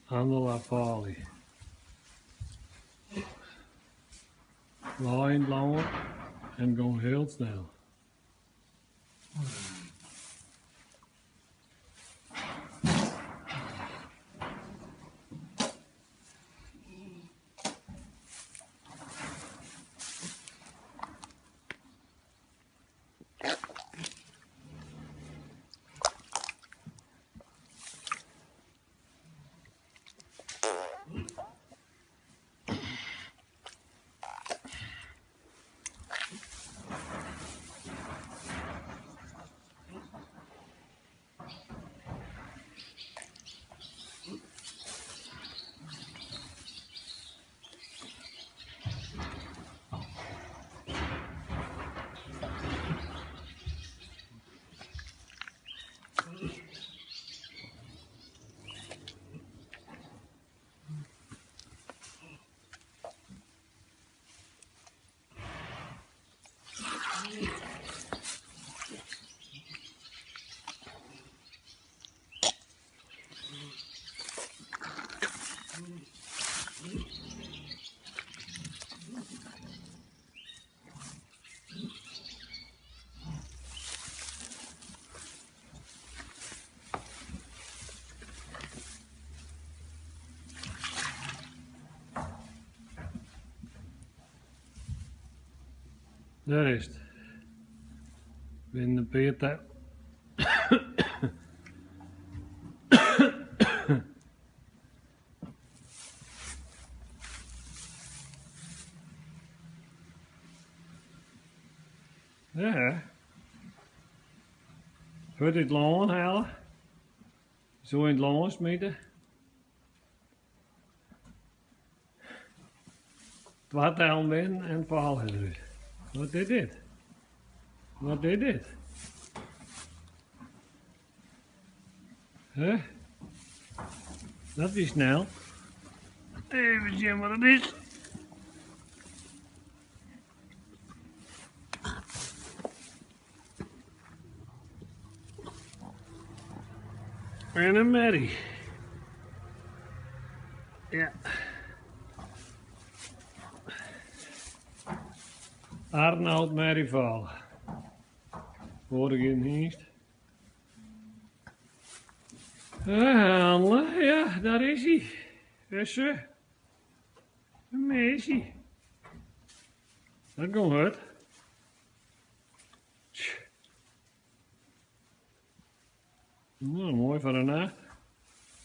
Andela Pauli. Lei yn it lân en it gong hiel snel. Dêr is it. Binnen in pear tellen. Ja. Fuort út it lân helle. Sa yn it lân smite. Twa tellen binnen en faal is derút. Wat is dit? Wat is dit? Huh? Dat wie snel. Even sjen wat it is. En in merrie. Ja. Arnold Merrival. Hoor ik in dienst. Handelen, ja, daar is hij. Is ze. Een meisje. Dat gong hurd. No, moai foar de nacht.